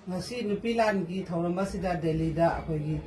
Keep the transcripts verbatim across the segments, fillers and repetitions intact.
ꯉꯁꯤ ꯅꯨꯄꯤ ꯂꯥꯟꯒꯤ ꯊꯧꯔꯝ ꯑꯁꯤꯗ ꯗꯦꯜꯂꯤꯗ ꯑꯩꯈꯣꯏꯒꯤ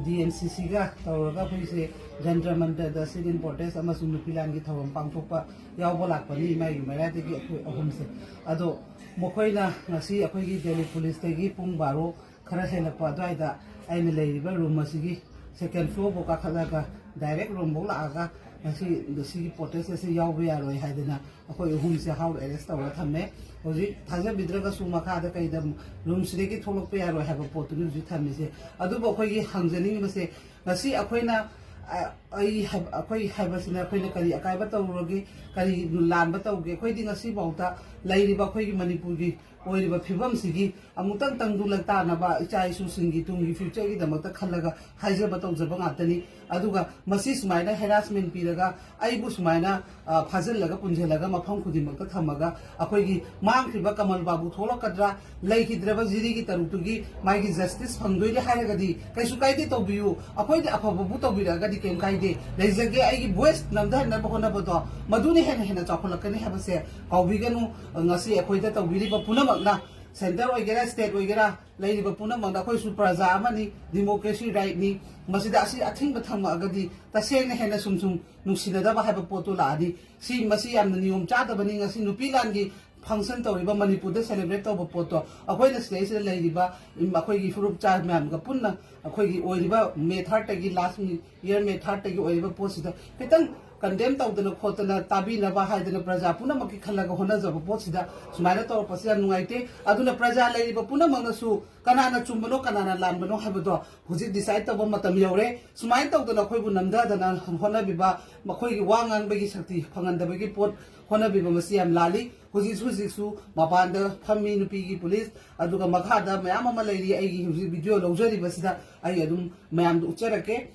ꯗꯤ ꯑꯦꯟ ꯁꯤ ꯁꯤꯒ ꯇꯧꯔꯒ ꯑꯩꯈꯣꯏꯁꯦ ꯖꯟꯇ꯭ꯔ ꯃꯟꯇ꯭ꯔꯗ sit in protest ꯑꯃꯁꯨꯡ ꯅꯨꯄꯤ ꯂꯥꯟꯒꯤ ꯊꯧꯔꯝ ꯄꯥꯡꯊꯣꯛꯄ ꯌꯥꯎꯕ ꯂꯥꯛꯄꯅꯤ ꯏꯃꯥꯒꯤ ꯃꯩꯔꯥꯗꯒꯤ ꯑꯩꯈꯣꯏ ꯑꯍꯨꯝꯁꯦ꯫ ꯑꯗꯣ ꯃꯈꯣꯏꯅ ꯉꯁꯤ ꯑꯩꯈꯣꯏꯒꯤ ꯗꯦꯜꯂꯤ ꯄꯨꯂꯤꯁꯇꯒꯤ ꯄꯨꯡ ꯕꯥꯔꯣ ꯈꯔ ꯍꯦꯜꯂꯛꯄ ꯑꯗꯨꯋꯥꯏꯗ ꯑꯩꯅ ꯂꯩꯔꯤꯕ ꯔꯨꯝ ꯑꯁꯤꯒꯤ ꯁꯦꯀꯦꯟ ꯐ꯭ꯂꯣꯔꯐꯥꯎ ꯀꯥꯈꯠꯂꯒ ꯗꯥꯏꯔꯦꯛ ꯔꯨꯝꯐꯥꯎ ꯂꯥꯛꯑꯒ ꯉꯁꯤ ꯁꯤꯒꯤ ꯄ꯭ꯔꯣꯇꯦꯁ ꯑꯁꯤ ꯌꯥꯎꯕ ꯌꯥꯔꯣꯏ ꯍꯥꯏꯗꯅ ꯑꯩꯈꯣꯏ ꯑꯍꯨꯝꯁꯦ ꯍꯥꯎꯁ ꯑꯦꯔꯦꯁ ꯇꯧꯔ ꯊꯝꯃꯦ꯫ ꯍꯧꯖꯤꯛ ꯊꯥꯖꯕꯤꯗ꯭ꯔꯒꯁꯨ ꯃꯈꯥꯗ ꯀꯩꯗ ꯔꯨꯝꯁꯤꯗꯒꯤ ꯊꯣꯛꯂꯛꯄ ꯌꯥꯔꯣꯏ ꯍꯥꯏꯕ ꯄꯣꯠꯇꯨꯅꯤ ꯍꯧꯖꯤꯛ ꯊꯝꯃꯤꯁꯦ꯫ ꯑꯗꯨꯕꯨ ꯑꯩꯈꯣꯏꯒꯤ ꯍꯪꯖꯅꯤꯡꯉꯤꯕꯁꯦ, ꯉꯁꯤ ꯑꯩꯈꯣꯏꯅ, ꯑ, ꯑꯩ ꯍꯥꯏꯕ, ꯑꯩꯈꯣꯏ ꯍꯥꯏꯕꯁꯤꯅ ꯑꯩꯈꯣꯏꯅ ꯀꯔꯤ ꯑꯀꯥꯏꯕ ꯇꯧꯔꯨꯔꯒꯦ, ꯀꯔꯤ ꯂꯥꯟꯕ ꯇꯧꯒꯦ? ꯑꯩꯈꯣꯏꯗꯤ ꯉꯁꯤꯐꯥꯎꯗ ꯂꯩꯔꯤꯕ ꯑꯩꯈꯣꯏꯒꯤ ꯃꯅꯤꯄꯨꯔꯒꯤ ꯑꯣꯏꯔꯤꯕ ꯐꯤꯕꯝꯁꯤꯒꯤ ꯑꯃꯨꯛꯇꯪ ꯇꯪꯗꯨ ꯂꯩꯇꯥꯅꯕ ꯏꯆꯥ ꯏꯁꯨꯁꯤꯡꯒꯤ ꯇꯨꯡꯒꯤ ꯐ꯭ꯌꯨꯆꯔꯒꯤꯗꯃꯛꯇ ꯈꯜꯂꯒ ꯍꯥꯏꯖꯕ ꯇꯧꯖꯕ ꯉꯥꯛꯇꯅꯤ꯫ ꯑꯗꯨꯒ ꯃꯁꯤ ꯁꯨꯃꯥꯏꯅ ꯍꯦꯔꯥꯁꯃꯦꯟ ꯄꯤꯔꯒ ꯑꯩꯕꯨ ꯁꯨꯃꯥꯏꯅ, ꯑ, ꯐꯥꯖꯤꯜꯂꯒ ꯄꯨꯟꯁꯤꯜꯂꯒ ꯃꯐꯝ ꯈꯨꯗꯤꯡꯃꯛꯇ ꯊꯝꯃꯒ ꯑꯩꯈꯣꯏꯒꯤ ꯃꯥꯡꯈ꯭ꯔꯤꯕ ꯀꯃꯜ ꯕꯥꯕꯨ ꯊꯣꯛꯂꯛꯀꯗ꯭ꯔꯥ, ꯂꯩꯈꯤꯗ꯭ꯔꯕ ꯖꯤꯔꯤꯒꯤ ꯇꯔꯨꯛꯇꯨꯒꯤ ꯃꯥꯒꯤ ꯖꯁꯇꯤꯁ ꯐꯪꯗꯣꯏꯅꯤ ꯍꯥꯏꯔꯒꯗꯤ ꯀꯩꯁꯨ ꯀꯥꯏꯗꯦ, ꯇꯧꯕꯤꯌꯨ꯫ ꯑꯩꯈꯣꯏꯗꯤ ꯑꯐꯕꯕꯨ ꯇꯧꯕꯤꯔꯛꯑꯒꯗꯤ ꯀꯩꯝ ꯀꯥꯏꯗꯦ꯫ ꯂꯩꯖꯒꯦ ꯑꯩꯒꯤ ꯚꯣꯏꯁ ꯅꯝꯊꯍꯟꯅꯕ ꯍꯣꯠꯅꯕꯗꯣ ꯃꯗꯨꯅ ꯍꯦꯟꯅ ꯍꯦꯟꯅ ꯆꯥꯎꯈꯠꯂꯛꯀꯅꯤ ꯍꯥꯏꯕꯁꯦ ꯀꯥꯎꯕꯤꯒꯅꯨ꯫ ꯉꯁꯤ ꯑꯩꯈꯣꯏꯗ ꯇꯧꯕꯤꯔꯤꯕ ꯄꯨꯝꯅꯃꯛꯅ, ꯁꯦꯟꯇꯔ ꯑꯣꯏꯒꯦꯔꯥ, ꯁ꯭ꯇꯦꯠ ꯑꯣꯏꯒꯦꯔꯥ, ꯂꯩꯔꯤꯕ ꯄꯨꯝꯅꯃꯛꯅ ꯑꯩꯈꯣꯏꯁꯨ ꯄ꯭ꯔꯖꯥ ꯑꯃꯅꯤ, ꯗꯤꯃꯣꯀ꯭ꯔꯦꯁꯤ ꯔꯥꯏꯠꯅꯤ꯫ ꯃꯁꯤꯗ ꯑꯁꯤ ꯑꯊꯤꯡꯕ ꯊꯝꯃꯛꯑꯒꯗꯤ ꯇꯁꯦꯡꯅ ꯍꯦꯟꯅ ꯁꯨꯝ ꯁꯨꯝ ꯅꯨꯡꯁꯤꯅꯗꯕ ꯍꯥꯏꯕ ꯄꯣꯠꯇꯨ ꯂꯥꯛꯑꯅꯤ꯫ ꯁꯤ, ꯃꯁꯤ ꯌꯥꯝꯅ ꯅꯤꯌꯣꯝ ꯆꯥꯗꯕꯅꯤ꯫ ꯉꯁꯤ ꯅꯨꯄꯤ ꯂꯥꯟꯒꯤ ꯐꯪꯁꯟ ꯇꯧꯔꯤꯕ ꯃꯅꯤꯄꯨꯔꯗ ꯁꯦꯂꯦꯕ꯭ꯔꯦꯠ ꯇꯧꯕ ꯄꯣꯠꯇꯣ ꯑꯩꯈꯣꯏꯅ ꯁꯤꯗꯩꯁꯤꯗ ꯂꯩꯔꯤꯕ, ꯎꯝ, ꯑꯩꯈꯣꯏꯒꯤ ꯐꯨꯔꯨꯞ ꯆꯥ ꯃꯌꯥꯝꯒ ꯄꯨꯟꯅ ꯑꯩꯈꯣꯏꯒꯤ ꯑꯣꯏꯔꯤꯕ ꯃꯦ ꯊꯥꯔꯠꯇꯒꯤ ꯂꯥꯁ ꯏꯌꯔ ꯃꯦ ꯊꯥꯔꯠꯇꯒꯤ ꯑꯣꯏꯔꯤꯕ ꯄꯣꯠꯁꯤꯗ ꯈꯤꯇꯪ ꯀꯟꯗꯦꯝ ꯇꯧꯗꯅ ꯈꯣꯠꯇꯅ ꯇꯥꯕꯤꯅꯕ ꯍꯥꯏꯗꯅ ꯄ꯭ꯔꯖꯥ ꯄꯨꯝꯅꯃꯛꯀꯤ ꯈꯜꯂꯒ ꯍꯣꯠꯅꯖꯕ ꯄꯣꯠꯁꯤꯗ ꯁꯨꯃꯥꯏꯅ ꯇꯧꯔꯛꯄꯁꯤ ꯌꯥꯝ ꯅꯨꯡꯉꯥꯏꯇꯦ꯫ ꯑꯗꯨꯅ ꯄ꯭ꯔꯖꯥ ꯂꯩꯔꯤꯕ ꯄꯨꯝꯅꯃꯛꯅꯁꯨ ꯀꯅꯥꯅ ꯆꯨꯝꯕꯅꯣ ꯀꯅꯥꯅ ꯂꯥꯟꯕꯅꯣ ꯍꯥꯏꯕꯗꯣ ꯍꯧꯖꯤꯛ ꯗꯤꯁꯥꯏꯠ ꯇꯧꯕ ꯃꯇꯝ ꯌꯧꯔꯦ꯫ ꯁꯨꯃꯥꯏꯅ ꯇꯧꯗꯅ ꯑꯩꯈꯣꯏꯕꯨ ꯅꯝꯊꯗꯅ ꯍꯣꯠꯅꯕꯤꯕ, ꯃꯈꯣꯏꯒꯤ ꯋꯥ ꯉꯥꯡꯕꯒꯤ ꯁꯛꯇꯤ ꯐꯪꯍꯟꯗꯕꯒꯤ ꯄꯣꯠ ꯍꯣꯠꯅꯕꯤꯕ ꯃꯁꯤ ꯌꯥꯝ ꯂꯥꯜꯂꯤ꯫ ꯍꯧꯖꯤꯛꯁꯨ ꯍꯧꯖꯤꯛꯁꯨ ꯃꯄꯥꯟꯗ ꯐꯝꯃꯤ ꯅꯨꯄꯤꯒꯤ ꯄꯨꯂꯤꯁ, ꯑꯗꯨꯒ ꯃꯈꯥꯗ ꯃꯌꯥꯝ ꯑꯃ ꯂꯩꯔꯤ꯫ ꯑꯩꯒꯤ ꯍꯧꯖꯤꯛ ꯚꯤꯗꯤꯑꯣ ꯂꯧꯖꯔꯤꯕꯁꯤꯗ ꯑꯩ ꯑꯗꯨꯝ ꯃꯌꯥꯝꯗ ꯎꯠꯆꯔꯛꯀꯦ꯫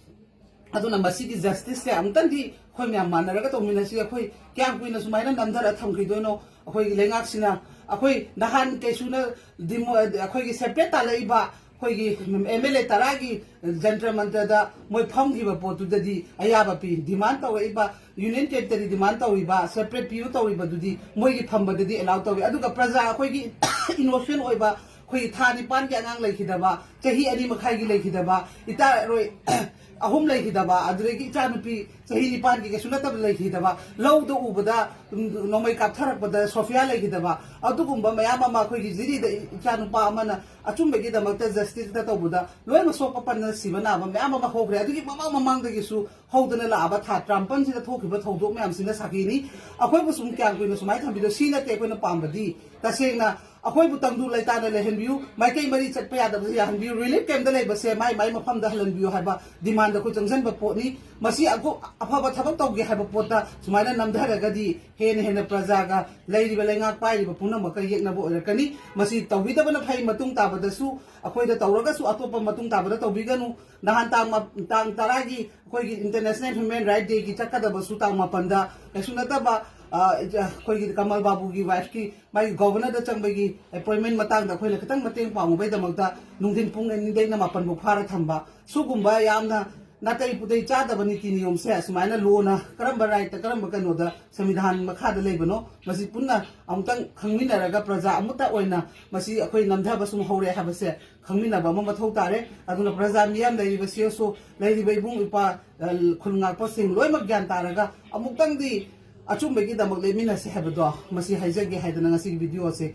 ꯑꯗꯨꯅ ꯃꯁꯤꯒꯤ ꯖꯁꯇꯤꯁꯁꯦ ꯑꯃꯨꯛꯇꯪꯗꯤ ꯑꯩꯈꯣꯏ ꯃꯌꯥꯝ ꯃꯥꯟꯅꯔꯒ ꯇꯧꯃꯤꯟꯅꯁꯤ꯫ ꯑꯩꯈꯣꯏ ꯀꯌꯥꯝ ꯀꯨꯏꯅ ꯁꯨꯃꯥꯏꯅ ꯅꯝꯊꯔ ꯊꯝꯈꯤꯗꯣꯏꯅꯣ? ꯑꯩꯈꯣꯏꯒꯤ ꯂꯩꯉꯥꯛꯁꯤꯅ, ꯑꯩꯈꯣꯏ ꯅꯍꯥꯟ ꯀꯩꯁꯨꯅ ꯗꯤꯃꯣ-, ꯑꯩꯈꯣꯏꯒꯤ ꯁꯦꯄꯔꯦꯠ ꯇꯥꯜꯂꯛꯏꯕ ꯑꯩꯈꯣꯏꯒꯤ ꯑꯦꯝ ꯑꯦꯜ ꯑꯦ ꯇꯔꯥꯒꯤ ꯖꯟꯇ꯭ꯔ ꯃꯟꯇ꯭ꯔꯗ ꯃꯣꯏ ꯐꯝꯈꯤꯕ ꯄꯣꯠꯇꯨꯗꯗꯤ ꯑꯌꯥꯕ ꯄꯤ꯫ ꯗꯤꯃꯥꯟ ꯇꯧꯔꯛꯏꯕ ꯌꯨꯅꯤꯌꯟ ꯇꯦꯔꯤꯇꯣꯔꯤ ꯗꯤꯃꯥꯟ ꯇꯧꯔꯤꯕ, ꯁꯦꯄꯔꯦꯠ ꯄꯤꯌꯨ ꯇꯧꯔꯤꯕꯗꯨꯗꯤ ꯃꯣꯏꯒꯤ ꯐꯝꯕꯗꯗꯤ ꯑꯦꯂꯥꯎ ꯇꯧꯏ꯫ ꯑꯗꯨꯒ ꯄ꯭ꯔꯖꯥ ꯑꯩꯈꯣꯏꯒꯤ ꯏꯅꯣꯁꯦꯟ ꯑꯣꯏꯕ ꯑꯩꯈꯣꯏꯒꯤ ꯊꯥ ꯅꯤꯄꯥꯟꯒꯤ ꯑꯉꯥꯡ ꯂꯩꯈꯤꯗꯕ, ꯆꯍꯤ ꯑꯅꯤ ꯃꯈꯥꯏꯒꯤ ꯂꯩꯈꯤꯗꯕ, ꯏꯆꯥꯔꯣꯏ ꯑꯍꯨꯝ ꯂꯩꯈꯤꯗꯕ, ꯑꯗꯨꯗꯒꯤ ꯏꯆꯥꯅꯨꯄꯤ ꯆꯍꯤ ꯅꯤꯄꯥꯟꯒꯤ ꯀꯩꯁꯨ ꯅꯠꯇꯕ ꯂꯩꯈꯤꯗꯕ, ꯂꯧꯗ ꯎꯕꯗ, ꯎꯝ, ꯅꯣꯡꯃꯩ ꯀꯥꯞꯊꯔꯛꯄꯗ ꯁꯣꯐꯤꯌꯥ ꯂꯩꯈꯤꯗꯕ, ꯑꯗꯨꯒꯨꯝꯕ ꯃꯌꯥꯝ ꯑꯃ ꯑꯩꯈꯣꯏꯒꯤ ꯖꯤꯔꯤꯗ ꯏꯆꯥꯅꯨꯄꯥ ꯑꯃꯅ ꯑꯆꯨꯝꯕꯒꯤꯗꯃꯛꯇ ꯖꯁꯇꯤꯁꯇ ꯇꯧꯕꯗ ꯂꯣꯏꯅꯃꯛ ꯁꯣꯛꯄ ꯄꯟꯗꯅ ꯁꯤꯕ ꯅꯥꯕ ꯃꯌꯥꯝ ꯑꯃ ꯍꯧꯈ꯭ꯔꯦ꯫ ꯑꯗꯨꯒꯤ ꯃꯃꯥꯡ ꯃꯃꯥꯡꯗꯒꯤꯁꯨ ꯍꯧꯗꯅ ꯂꯥꯛꯑꯕ ꯊꯥ ꯇꯔꯥꯃꯥꯄꯟꯁꯤꯗ ꯊꯣꯛꯈꯤꯕ ꯊꯧꯗꯣꯛ ꯃꯌꯥꯝꯁꯤꯅ ꯁꯥꯈꯤꯅꯤ꯫ ꯑꯩꯈꯣꯏꯕꯨ ꯁꯨꯝ ꯀꯌꯥꯝ ꯀꯨꯏꯅ ꯁꯨꯃꯥꯏꯅ ꯊꯝꯕꯤꯗꯣ? ꯁꯤ ꯅꯠꯇꯦ ꯑꯩꯈꯣꯏꯅ ꯄꯥꯝꯕꯗꯤ꯫ ꯇꯁꯦꯡꯅ ꯑꯩꯈꯣꯏꯕꯨ ꯇꯪꯗꯨ ꯂꯩꯇꯥꯅ ꯂꯩꯍꯟꯕꯤꯌꯨ, ꯃꯥꯏꯀꯩ ꯃꯔꯤ ꯆꯠꯄ ꯌꯥꯗꯕꯁꯦ ꯌꯥꯍꯟꯕꯤꯌꯨ, ꯔꯤꯂꯤꯐ ꯀꯦꯝꯞꯇ ꯂꯩꯕꯁꯦ ꯃꯥꯏ ꯃꯥꯏ ꯃꯐꯝꯗ ꯍꯜꯍꯟꯕꯤꯌꯨ ꯍꯥꯏꯕ ꯗꯤꯃꯥꯟꯗ ꯑꯩꯈꯣꯏ ꯆꯪꯁꯤꯟꯕ ꯄꯣꯠꯅꯤ꯫ ꯃꯁꯤ ꯑꯒꯨ-, ꯑꯐꯕ ꯊꯕꯛ ꯇꯧꯒꯦ ꯍꯥꯏꯕ ꯄꯣꯠꯇ ꯁꯨꯃꯥꯏꯅ ꯅꯝꯊꯔꯒꯗꯤ ꯍꯦꯟꯅ ꯍꯦꯟꯅ ꯄ꯭ꯔꯖꯥꯒ ꯂꯩꯔꯤꯕ ꯂꯩꯉꯥꯛ ꯄꯥꯏꯔꯤꯕ ꯄꯨꯝꯅꯃꯛꯀ ꯌꯦꯛꯅꯕ ꯑꯣꯏꯔꯛꯀꯅꯤ꯫ ꯃꯁꯤ ꯇꯧꯕꯤꯗꯕꯅ ꯐꯩ꯫ ꯃꯇꯨꯡ ꯇꯥꯕꯗꯁꯨ ꯑꯩꯈꯣꯏꯗ ꯇꯧꯔꯒꯁꯨ ꯑꯇꯣꯞꯄ ꯃꯇꯨꯡ ꯇꯥꯕꯗ ꯇꯧꯕꯤꯒꯅꯨ꯫ ꯅꯍꯥꯟ ꯇꯥꯡ ꯃ-, ꯇꯥꯡ ꯇꯔꯥꯒꯤ ꯑꯩꯈꯣꯏꯒꯤ International Human Rights Dayꯒꯤ ꯆꯠꯀꯗꯕꯁꯨ ꯇꯥꯡ ꯃꯥꯄꯟꯗ ꯀꯩꯁꯨ ꯅꯠꯇꯕ, ꯑ, ꯑꯩꯈꯣꯏꯒꯤ ꯀꯃꯜ ꯕꯥꯕꯨꯒꯤ ꯋꯥꯏꯐꯀꯤ ꯃꯥꯒꯤ ꯒꯣꯚꯔꯅꯔꯗ ꯆꯪꯕꯒꯤ ꯑꯦꯄꯣꯏꯟꯃꯦꯟ ꯃꯇꯥꯡꯗ ꯑꯩꯈꯣꯏꯅ ꯈꯤꯇꯪ ꯃꯇꯦꯡ ꯄꯥꯡꯉꯨꯕꯩꯗꯃꯛꯇ ꯅꯨꯡꯊꯤꯟ ꯄꯨꯡ ꯑꯅꯤꯗꯩꯅ ꯃꯥꯄꯟ ꯐꯥꯎ ꯐꯥꯔ ꯊꯝꯕ, ꯁꯨꯒꯨꯝꯕ ꯌꯥꯝꯅ ꯅꯥꯇꯩ ꯄꯨꯇꯩ ꯆꯥꯗꯕ ꯅꯤꯇꯤ ꯅꯤꯌꯣꯝꯁꯦ ꯁꯨꯃꯥꯏꯅ ꯂꯣꯅ ꯀꯔꯝꯕ ꯔꯥꯏꯠꯇ, ꯀꯔꯝꯕ ꯀꯩꯅꯣꯗ, ꯁꯪꯕꯤꯙꯥꯟ ꯃꯈꯥꯗ ꯂꯩꯕꯅꯣ? ꯃꯁꯤ ꯄꯨꯟꯅ ꯑꯃꯨꯛꯇꯪ ꯈꯪꯃꯤꯟꯅꯔꯒ ꯄ꯭ꯔꯖꯥ ꯑꯃꯠꯇ ꯑꯣꯏꯅ ꯃꯁꯤ ꯑꯩꯈꯣꯏ ꯅꯝꯊꯕ ꯁꯨꯝ ꯍꯧꯔꯦ ꯍꯥꯏꯕꯁꯦ ꯈꯪꯃꯤꯟꯅꯕ ꯑꯃ ꯃꯊꯧ ꯇꯥꯔꯦ꯫ ꯑꯗꯨꯅ ꯄ꯭ꯔꯖꯥ ꯃꯤꯌꯥꯝ, ꯂꯩꯔꯤꯕ ꯁꯤ ꯑꯦꯁ ꯑꯣ, ꯂꯩꯔꯤꯕ ꯏꯕꯨꯡ ꯏꯄ꯭ꯋꯥ, ꯑ, ꯈꯨꯜ ꯉꯥꯛꯄꯁꯤꯡ ꯂꯣꯏꯅꯃꯛ ꯒ꯭ꯌꯥꯟ ꯇꯥꯔꯒ ꯑꯃꯨꯛꯇꯪꯗꯤ ꯑꯆꯨꯝꯕꯒꯤꯗꯃꯛ ꯂꯦꯞꯃꯤꯟꯅꯁꯤ ꯍꯥꯏꯕꯗꯣ ꯃꯁꯤ ꯍꯥꯏꯖꯒꯦ ꯍꯥꯏꯗꯅ ꯉꯁꯤꯒꯤ ꯚꯤꯗꯤꯑꯣ ꯑꯁꯦ